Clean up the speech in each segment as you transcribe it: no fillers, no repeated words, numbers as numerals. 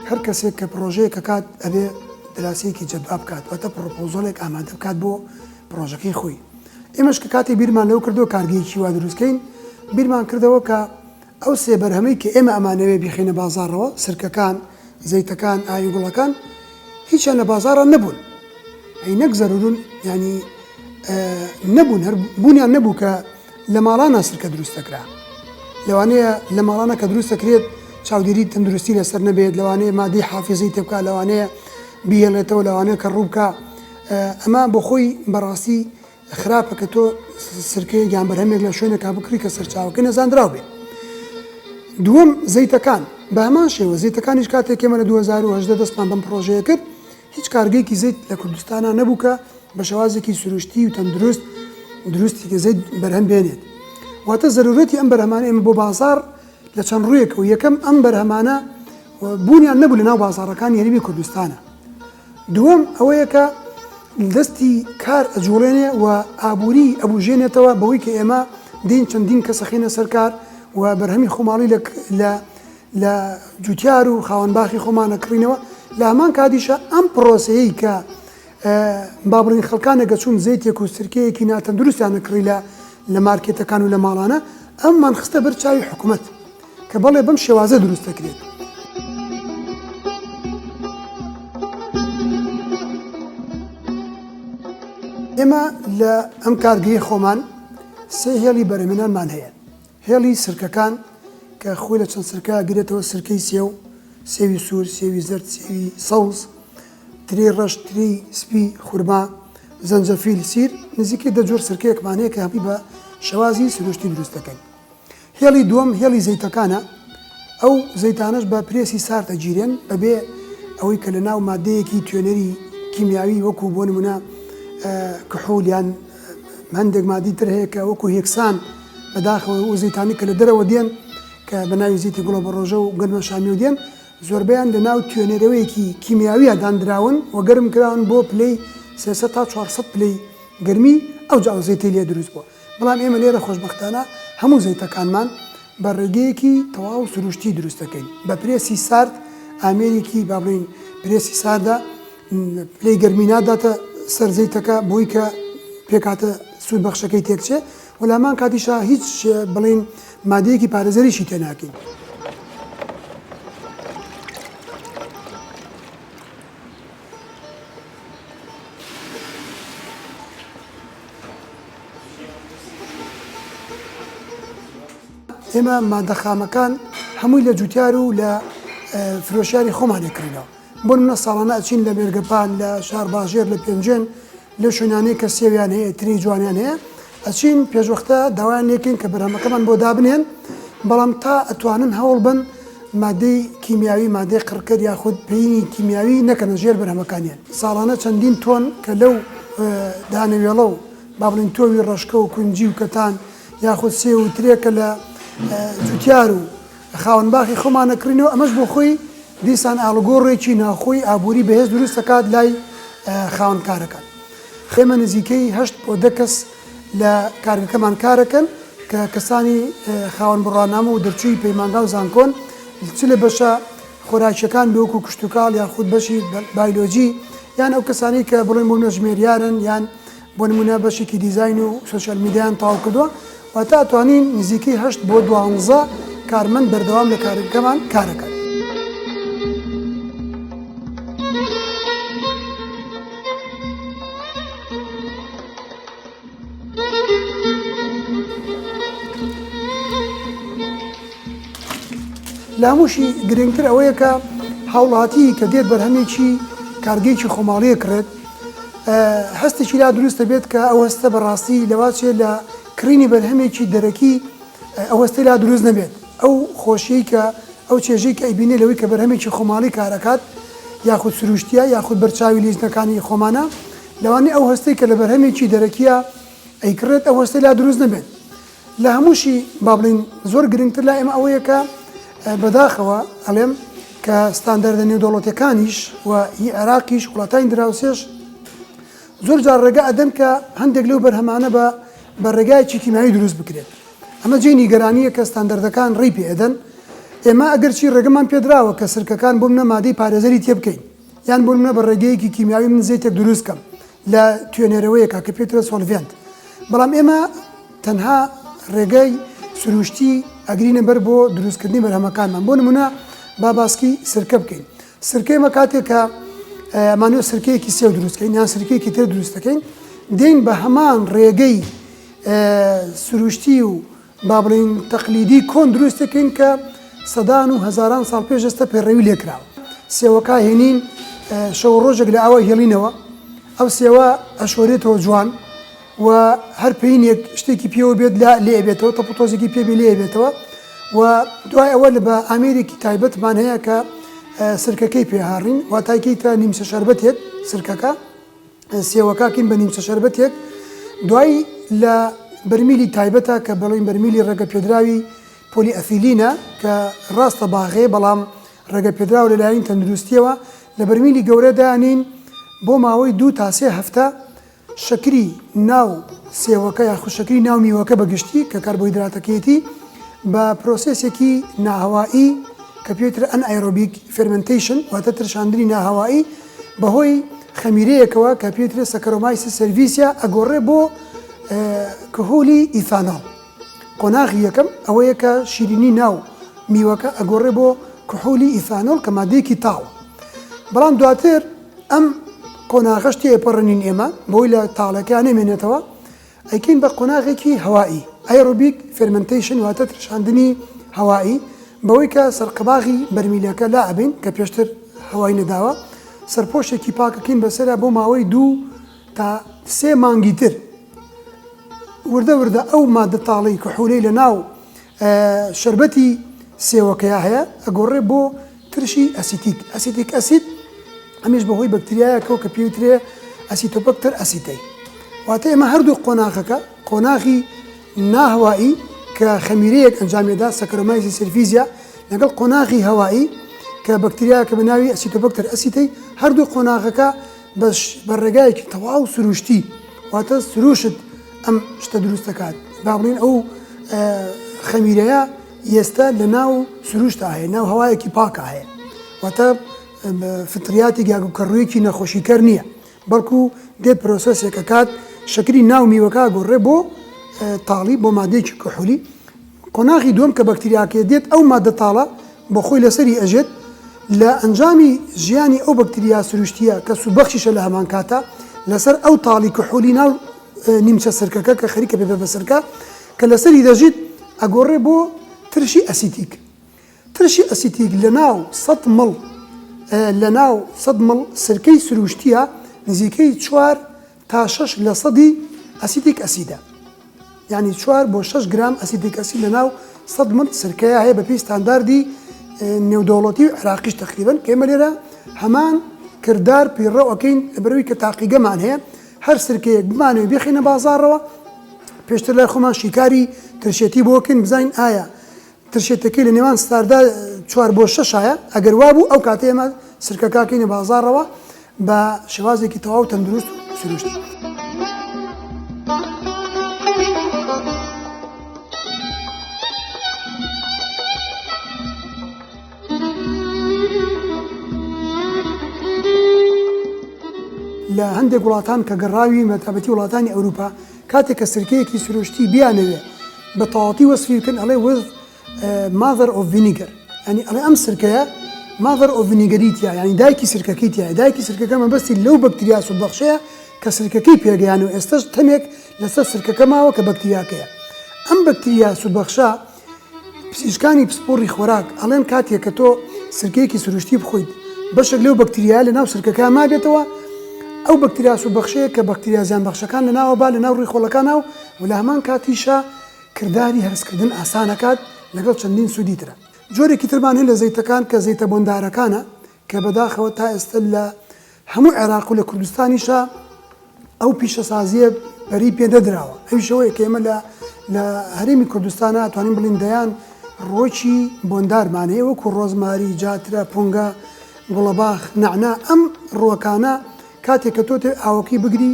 هەر کەسێک کە پڕۆژەیەک ئەکات ئەبێ دراسەیەکی جەدوا بکات واتە پڕۆپۆزەڵێک ئامادە بکات بۆ پڕۆژەکەی خۆی. ئێمەش کە کاتێک بیرمان لەوە کردەوە کارگەیەکی وا دروست کەین بیرمان کردەوە کە ئەو سێ بەرهەمەی کە ئێمە ئەمانەوێ بیخەینە بازاڕەوە، سرکەکان، زەیتەکان، ئاوی گوڵەکان، هیچیان لە بازاڕا نەبوون. ئەی نەک زەرورون یانی نەبوون هەر بوونیان نەبوو کە لە ماڵانا سرکە دروست دەکرا. لەوانەیە لە ماڵانا کە دروست دەکرێت چاودێری تەندروستی لەسەر نەبێت، لەوانەیە مادەی حافیزەی تێبکا، لەوانەیە بیهێڵێتەوە، لەوانەیە کە ڕوو بکا. ئەمە بۆ خۆی بەڕاستی خراپە کە تۆ سرکەیەک یان بەرهەمێک لە شوێنێکا بکڕی کە سەرچاوەکەی نەزاندراو بێت. دووەم زەیتەکان، بە هەمان شێوە زەیتەکانیش کاتێک ئێمە لە 2018 دەستمان بەم پڕۆژەیە کرد هیچ کارگەیەکی زەیت لە کوردستانا نەبوو کە بە شێوازێکی سروشتی و تەندروست دروستی زەیت بەرهەم بێنێت. واتە زەرورەتی ئەم بەرهەمانە ئێمە بۆ بازاڕ لە چەند ڕوویەکەوە یەکەم ئەم بەرهەمانە بوونیان نەبوو لە ناو بازاڕەکانی هەرێمی کوردستانە. دووەم ئەوەیە کە دەستی کار ئەجوڵێنێ و ئابووری ئەبوژێنێتەوە بەوەی کە ئێمە دێین چەندین کەس ئەخەینە سەر کار و بەرهەمی خۆماڵی لە لە لە جوتیار و خاوەن باخی خۆمان ئەکڕینەوە لە هەمان کاتیشا ئەم پڕۆسەیەی کە با بڵێین خەڵکانێک ئەچوون زەیتێک و سرکەیەکی ناتەندروستیان ئەکڕی لە لە مارکێتەکان و لە ماڵانە ئەممان خستە بەر چاوی حکومەت. کە بەڵێ بەم شێوازە دروست دەکرێت. ئێمە لە ئەم کارگەی خۆمان سێ هێڵی بەرهەمێنانمان هەیە هێڵی سرکەکان کە خۆی لە چەند سرکە گرێتەوە سرکەی سێو سێوی سوور سێوی زەرد سێوی سەوز ترێی ڕەش ترێی سپی خورما زەنجەفیل سیر نزیکەی دە جۆر سرکەیەکمان هەیە کە هەمووی بە شێوازی سروشتی دروست دەکەین هێڵی دووەم هێڵی زەیتەکانە، ئەو زەیتانەش بە پرێسی سارد ئەگیرێن بەبێ ئەوەی کە لەناو ماددەیەکی توێنەری کیمیاوی وەکو بۆ نمونە کحول یان هەندێک مادی تر هەیە کە وەکو هێکسان بەداخەوە ئەو زەیتانی کە لە دەرەوە دێن کە بە ناوی زەیتی گوڵە بەڕۆژە و گەنمە شامی و دێن زۆربەیان لە ناو توێنەرەوەیەکی کیمیاویە داندراون و گەرم کراون بۆ پلەی 300 تا 400 پلەی گەرمی ئەوجا ئەو زەیتەی لێ دروست بووە. بەڵام ئێمە لێرە خۆشبەختانە هەموو زەیتەکانمان بە ڕێگەیەکی تەواو سروشتی دروست دەکەین بە پرێسی سارد ئامێرێکی با بڵێین پرێسی ساردە پلەی گەرمی ناداتە سەر زەیتەکە بۆی کە پێکاتە سوود بەخشەکەی تێکچێ و لامان کاتیشا هیچ بڵین مادەیەکی پارێزەریشی تێناکەین. ئێمە مادە خامەکان هەمووی لە جوتیار و لە فرۆشیاری خۆمان ئەکڕینەوە بۆ نمونە ساڵانە ئەچین لە مێرگەپان لە شارباژێر لە پێنجوێن لەو شوێنانەی کە سێویان هەیە تری جوانیان هەیە ئەچین پێشوەختە داوایان لێکەین کە بەرهەمەکەمان بۆ دابنێن بەڵام تا ئەتوانن هەوڵ بن مادەی کیمیاوی مادەی قڕکەر یاخود پەینی کیمیاوی نەکەنە ژێر بەرهەمەکانیان ساڵانە چەندین تۆن کە لەو دانەوێڵە و با بڵێین تۆوی ڕەشکە و کونجی و کەتان یاخود سێو و ترێ کە لە جوتیار و خاوەن باخی خۆمان ئەکڕینەوە ئەمەش بۆ خۆی دیسان ئاڵوگۆڕێکی ناوخۆی ئابووری بەهێز دروست دەکات لای خاوەن کارەکان. ئێمە نزیکەی هەشت بۆ دە کەس لە کارگەکەمان کارەکەن کە کەسانی خاوەن بڕوانامە و دەرچووی پەیمانگا و زانکۆن چ لە بەشە خۆراکیەکان بێ وەکو کشتوکاڵ یاخود بەشی بایلۆجی یان ئەو کەسانەی کە بڵێن بۆ نەژمێریارن یان بۆ نمونە بەشێکی دیزاین و سۆشیال میدیایان تەواو کردووە واتە ئەتوانین نزیکەی هەشت بۆ دوانزە کارمەند بەردەوام لە کارگەکەمان کارەکەن. لە هەمووشی گرنگتر ئەوەیە کە هاوڵاتی کە دێت بەرهەمێکی کارگەیەکی خۆماڵیە کڕێت هەستێکی لا دروست دەبێت کە ئەو هەستە بەڕاستی لەواچێ لە کڕینی بەرهەمێکی دەرەکی ئەو هەستەی لا دروست نەبێت ئەو خۆشیەی کە ئەو چێژەی کە ئەیبینێ لەوەی کە بەرهەمێکی خۆماڵی کارەکات یاخود سروشتیە یاخود بەرچاوی لیژنەکانی خۆمانە لەوانەیە ئەو هەستەی کە لە بەرهەمێکی دەرەکیە ئەیکڕێت ئەو هەستەی لا دروست نەبێت لە هەمووشی با بڵێین زۆر گرنگتر لای ئێمە ئەوەیە کە بەداخەوە ئەڵێم کە ستانداردە نێودەوڵەتیەکانیش و هی عێراقیش وڵاتانی دراوسێش زۆر جار ڕێگا ئەدەن کە هەندێک لەو بەرهەمانە بە بە ڕێگایەکی کیمیاوی دروست بکرێت ئەمە جێی نیگەرانییە کە ستاندەردەکان ڕێی پێ ئەدەن. ئێمە ئەگەرچی ڕێگەمان پێدراوە کە سرکەکان بۆ منە مادەی پارێزەری تێبکەین یان بۆ منە بە ڕێگەیەکی کیمیاوی من زەیتێک دروست کەم لە توێنەرەوەیەکە کە پێترە solvent بەڵام ئێمە تەنها ڕێگەی سروشتی ئەگرینە بەر بۆ دروستکردنی بەرهەمەکانمان بۆ نمونە با باسکی سرکە بکەین سرکەی مە کاتێک کە ئەمانەوێ سرکەیەکی سێو دروست کەین یان سرکەیەکی تر دروست دەکەین دێین بە هەمان ڕێگەی سروشتی و با بڵێین تەقلیدی کۆن دروست دەکەین کە سەدان و هەزاران ساڵ پێش ئێستا پەیڕەوی لێکراوە. سێوەکە هێنین شەو ڕۆژێک لە ئاوای هێڵینەوە ئەو سێوە ئەشۆرێتەوە جوان و هەر پەینێک شتێکی پێوە بێت لە لێ ئەبێتەوە تەپ و تۆزێکی پێ بێ لێ ئەبێتەوە و دوای ئەوە لە بە ئامێرێکی تایبەتمان هەیە کە سرکەکەی پێ هاڕین واتایکەیتە نیمچە شەربەتێک سرکەکە سێوەکە کەین بە نیمچە شەربەتێک دوای لە بەرمیلی تایبەتە کە بڵین بەرمیلی ڕێگە پێدراوی پۆلی ئەفیلینە کە ڕاستە باغێ بەڵام ڕێگە پێدراوە لەلایەن تەندروستیەوە لە بەرمیلی گەورە دانین بۆ ماوەی دوو تا سێ هەفتە شەکری ناو سێوەکە یاخود شەکری ناو میوەکە بە گشتی کە کاربۆهیدراتەکەیەتی بە پرۆسێسێکی ناهەوایی کە پێی وترێ anaerobic fermentation واتە ترشاندنی ناهەوایی بەهۆی خەمیرەیەکەوە کە پێی وترێ Saccharomyces cerevisiae ئەگۆڕێ بۆ کهولی ئیثانۆڵ. قۆناغی یەکەم ئەوەیە کە شیرینی ناو میوەکە ئەگۆڕێ بۆ کحولی ئیثانۆڵ کە مادەیەکی تاڵە. بەڵام دواتر ئەم قۆناغەش تێئەپەڕێنین ئێمە بەوەی لە تاڵەکەیا نەمێنێتەوە ئەیکەین بە قۆناغێکی هەوایی، Aerobic Fermentation، واتە ترشاندنی هەوایی بەوەی کە سەرقەباغی بەرمیلەکە لا ئەبەین کە پێشتر هەوای نەداوە سەرپۆشێکی پاک ئەکەین بەسەرا بۆ ماوەی دوو تا سێ مانگی تر وردە وردە ئەو مادە تاڵەی کحولەی لە ناو شەربەتی سێوەکەیا هەیە ئەگۆڕێ بۆ ترشی ئەسیتیک، acetic acid، ئەمیش بەهۆی بەکتریایەکەوە کە پێی وترێ Acetobacter aceti. واتە ئێمە هەردوو قۆناغەکە، قۆناغی ناهەوایی کە خەمیرەیەک ئەنجامێدا Saccharomyces cerevisiae لەگەڵ قۆناغی هەوایی کە بەکتریایەکە بە ناوی Acetobacter aceti هەردوو قۆناغەکە بەش بە ڕێگایەکی تەواو سروشتی واتە سروشت ئەم شتە دروست دەکات با بڵێین ئەو خەمیرەیە ئێستا لە ناو سروشتا هەیە ناو هەوایەکی پاکا هەیە واتە فطریاتێک یا کەڕوویەکی نەخۆشیکەر نییە بەڵکو دێت پرۆسەسێک ئەکات شەکری ناو میوەکە گۆڕێ بۆ تاڵی بۆ مادەیەکی کحولی قۆناغی دووەم کە بەکتریاکەی دێت ئەو مادە تاڵە بۆ خۆی لەسەری ئەژێت لە ئەنجامی ژیانی ئەو بەکتریا سروشتیە کە سوودبەخشیشە لە هەمان کاتا لەسەر ئەو تاڵی کحولی ناو نیمچە سرکەکە کە خەریکە بێ بە سرکە کە لەسەری دەژیت ئەگۆڕێ بۆ ترشی ئەسیتیک. ترشی ئەسیتیک لەناو سەد مڵ لەناو سەد مڵ سرکەی سروشتییە نزیکەی چوار تا شەش لەسەدی acetic acid ە. یانی چوار بۆ شەش گرام acetic acid لەناو سەد مڵ سرکەیا هەیە بەپێی ستانداردی نێودەوڵەتی و عێراقیش تەقریبەن کە ئێمە لێرە هەمان کردار پەیڕەو ئەکەین لەبەرئەوەی کە تاقیگەمان هەیە هەر سرکەیەک بمانەوێت بیخەینە بازاڕەوە پێشتر لای خۆمان شیکاری ترشێتی بۆ کەین بزانین ئایا ترشێتەکەی لە نێوان ستاردا چوار بۆ شەشایە ئەگەر وابوو ئەو کاتە ئێمە سرکەکە کەینە بازاڕەوە بە شێوازێکی تەواو تەندروست و سروشتی. لە هەندێک وڵاتان کە گەڕاوین بە تایبەتی وڵاتانی ئەوروپا کاتێک کە سرکەیەکی سروشتی بیانەوێ بە تەواوەتی وەسفی بکەن ئەڵێ with mother of vinegar یانی ئەڵێ ئەم سرکەیە mother of vinegar ی تیا یانی دایکی سرکەکەی تایە دایکی سرکەکە مەبەستی لەو بەکتریا سوودبەخشەیە کە سرکەکەی پێگەیان و ئێستەش تەمێک لەسەر سرکەکە ماوە کە بەکتریاکەیە ئەم بەکتریا سوودبەخشە پزیشکانی پسپۆڕی خۆراک ئەڵێن کاتێک کە تۆ سرکەیەکی سروشتی بخۆیت بەشێک لەو بەکتریایە لەناو سرکەکە مابێتەوە ئەو بەکتریا سوودبەخشەیە کە بەکتریا زیانبەخشەکان لەناوە با لەناو ڕیخۆڵەکانا و لە هەمان کاتیشا کرداری هەرسکردن ئاسان ئەکات لەگەڵ چەندین سوودی ترە. جۆرێکی ترمان هەیە لە زەیتەکان کە زەیتە بۆندارەکانە کە بەداخەوە تا ئێستا لە هەموو عێراق و لە کوردستانیشا ئەو پیشەسازییە پەرەی پێ نەدراوە، ئەویش ئەوەیە کە ئێمە لە لە هەرێمی کوردستانا ئەتوانین بڵێین دەیان ڕووەکی بۆندارمان هەیە وەکوو ڕۆزماری، جاترە، پونگە، گوڵەباخ، نەعنا، ئەم ڕووەکانە کاتێک کە تۆ تێ ئاوەکەی بگری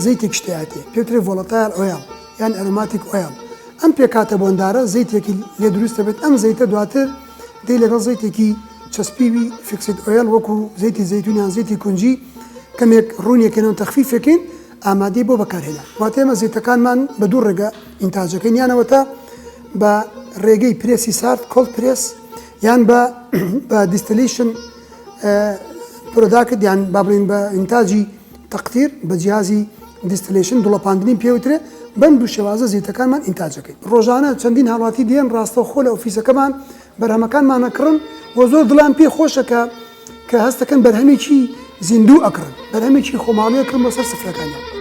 زەیتێکیش تیا تێ پێ وترێ volatile oil یان aromatic oil ئەم پێکهاتە بۆندارە زەیتێکی لێ دروست دەبێت ئەم زەیتە دواتر. دێی لەگەڵ زەیتێکی چەسپیوی fixed oil وەکو زەیتی زەیتون یان زەیتی کونجی کەمێک ڕوونیەکەنەوە تەخفیفەکەین ئامادەی بۆ بەکارهێنان. واتە ئێمە زەیتەکانمان بە دوو ڕێگە ئینتاجەکەین یان ئەوەتا بە ڕێگەی پرێسی سارد cold press یان بە بە distillation product یان با بڵێین بە ئینتاجی تەقتیر بە جیهازی distillation دڵۆپاندنی پێوترێ بەم دوو شێوازە زەیتەکانمان ئینتاجەکەین. ڕۆژانە چەندین هاوڵاتی دێن ڕاستەوخۆ لە ئۆفیسەکەمان بەرهەمەکانمان ئەکڕن و زۆر دڵیان پێ خۆشە کە کە هەست دەکەن بەرهەمێکی زیندوو ئەکڕن، بەرهەمێکی خۆماڵی ئەکڕن بۆ سەر سفرەکانیان.